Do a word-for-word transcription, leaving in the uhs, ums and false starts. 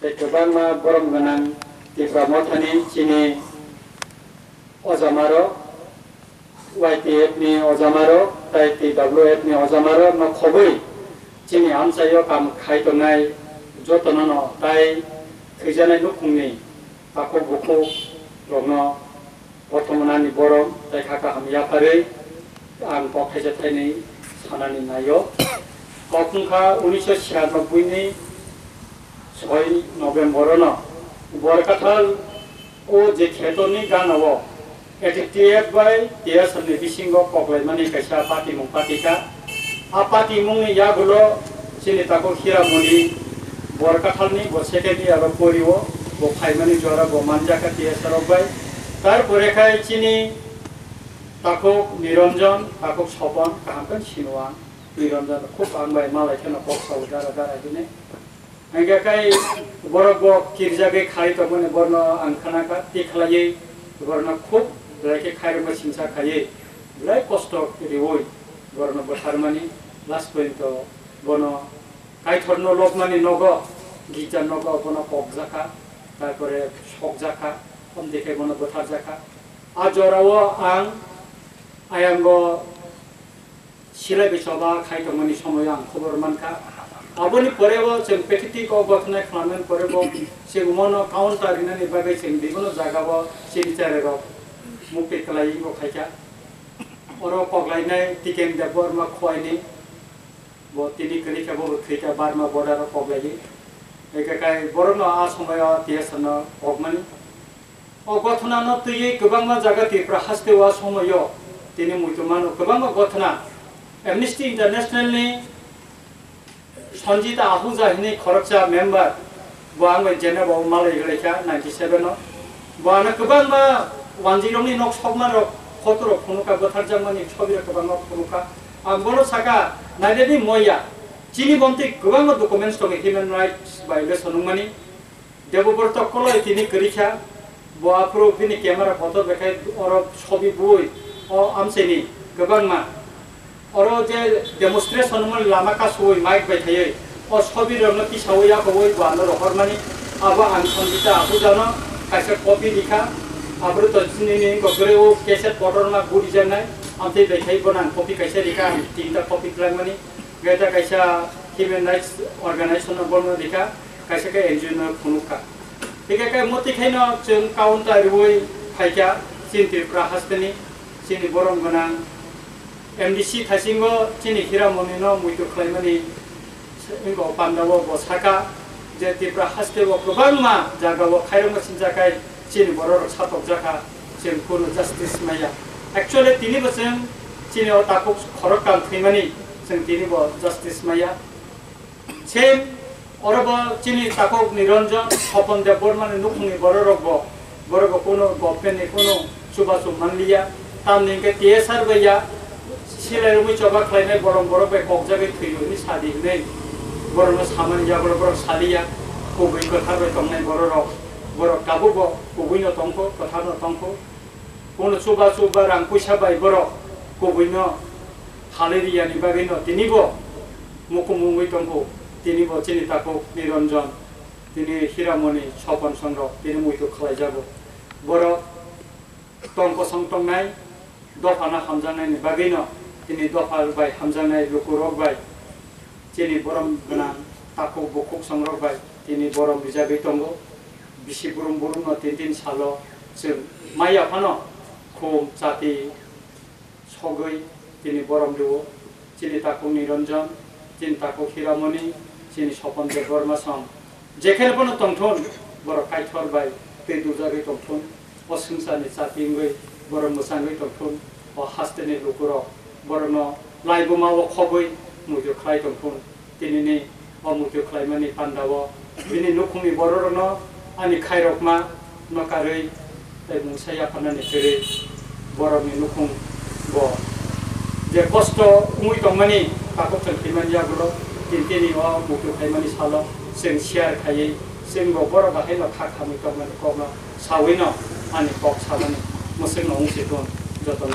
Tei kwbangma borom gwnang Tipra Mothani chini ojamarok, Y T F ni ojamarok, tei T W F ni ojamarok no khobwi chini amchaio kam khai tongnai jotono no tai thwijaknai nukhungni takhuk bukhuk rokno Bothomani borom tei kha kaham yapharwi ang kok thaisa thainwi sanani naio. Kok wngkha unisho chhiyanobboini soi November-ono Borkathal o je khetorni gana-o A T T F bai T S F ni bisingo koklaimani kaisa patimung patikha. A patimungni yagulo chini takhuk Hiramoni Borkathalni bo second year o porio, bo phaimani jora bo manjakha T S R rok bai. Tarpore khai chini takhuk Niranjan, takhuk Sopon, kaham khe sino ang. Niranjan khub ang bai malai kheno kok sao dara dara hine. Hingke kai borok bo kirjagwi khai tongmani borno ang khanakha, tikhlaiwi borno khub belai khe khairokma singsa khaiwi belai kosto riwi borno bwtharmani last point o bono Kaithorno lobmani nogo, gija nogo bono kokjakha, tarpore sokjakha, omdikhe bono bwtharjakha. A jorao ang ayango silai bai choba khai tongmani somoio ang khobor mankha. Aboni porebo chwng pathetic o gothona khlaimani porebo chwng mono counter rinani bagwi chwng bibino jagao chini cherairok mukti kwlaiwi bo khaikha. Oro koklainai Tiken Debbarma Khowai ni, bo tini kwrwi khe bo thwikha Burma border o koklaiwi. Eke kai borokno a somoio T S R no kokmani. O gothona no twiwi kwbangma jaga Tripura haste o a somoio tini muitu mano kwbangma gothona. Amnesty International ni Sanjita Ahuja hwnwi khoroksa member, bo ang bai Geneva o malai rwlaikha ninety seven o. Bo ano kwbangma wanjwirokni nok sokmanrok, photo rok phunukha, bwtharjakmani sobirok kwbangma phunukha. Ang bono sakha, nainani moya, chini bomtwi kwbangma documents tongo human rights violation wngmani. Debobrot koloi tini kwrwi kha, bo aphuru bini camera photo bekhai oro sobi bui o amchaini kwbangma. Oro je demonstration wngmani lama kasui mic bai thaiwi o sobi rokno tisaui yakoui bo ano rohormani. Abo ang Sanjita Ahujano kaisa copy rikha, aphuru to nini wngkha kwrwi o cassette kotorma gurijaknai, amtwi bai khai bono ang copy kaisa rikha, ang tinta copy khlaimani. Geta kaisa human rights organization no bono rikha, kaisa khe N G O no phunukha. Hingke khe motwi khaino chwng counter riwi phaikha chini Tripura hasteni, chini borom gwnang M D C thaisingo chini Hiramoni no muitu khlaimani wngkha o pandao bo sakha je Tripura hasteo kwbangma jagao khairokma sinjakhai chini bororok satokjakha, chwng kunu justice maya. Actually tini bo chwng chini o takhuk khorok kang thwimani chwng tini bo justice maya. Same oro bo chini takhuk Niranjan, Sopon Debbarma ni nukhungni bororok bo, borok bo kunu government ni kunu chubachu manliya. Tamni hwnkhe T S R bai ya silai romwi choba khlainai bolong borok bai kokjagwi thwiyo hwnwi sadi hwnwi borokno samani yagulo borok saliya. Kubui kwthar bai tongnai bororok, borok tabukbo kubuino tongkho, kwtharno tongkho. Bono chuba chuba rang puisa bai borok kubuino phalwi riyani bagwino tinibo mukum wngwi tongkho. Tinibo chini takhuk Niranjan, tini Hiramoni, Sopon songrok tini muitu khlaijago. Borok tong kosong tongnai dophano hamjaknaini bagwino tini dopha bai hamjaknai lukurok bai chini borom gwnang takhuk bukhuk songrok bai tini borom rijagwi tongo. Bisi burum burumno tin tin salo chwng maya phano khum chati sogwi tini borom rwo. Chini takhuk Niranjan, chini takhuk Hiramoni, chini Sopon Debbarma song jekheno phano tongthun, borok Kaitor bai twi dujagwi tongthun. O swngcharni chati wngwi borok mwchangwi tongthun, o hasteni lukurok borokno laibuma o khobwi muitu khlai tongthun. Tinini o muitu khlaimani pandao bini nukhungni bororokno ani khairokma no karwi tei mungsa yapharnani kwrwi borokni nukhung bo je kosto wngwi tongmani takhuk chwng thwimani yagulo tintini o muitu khlaimani salo chwng share khaiwi chwngbo borok bahaino kha khamwi tongmani kokno sawino ani kok samani mwswkno wngsi thun jotono.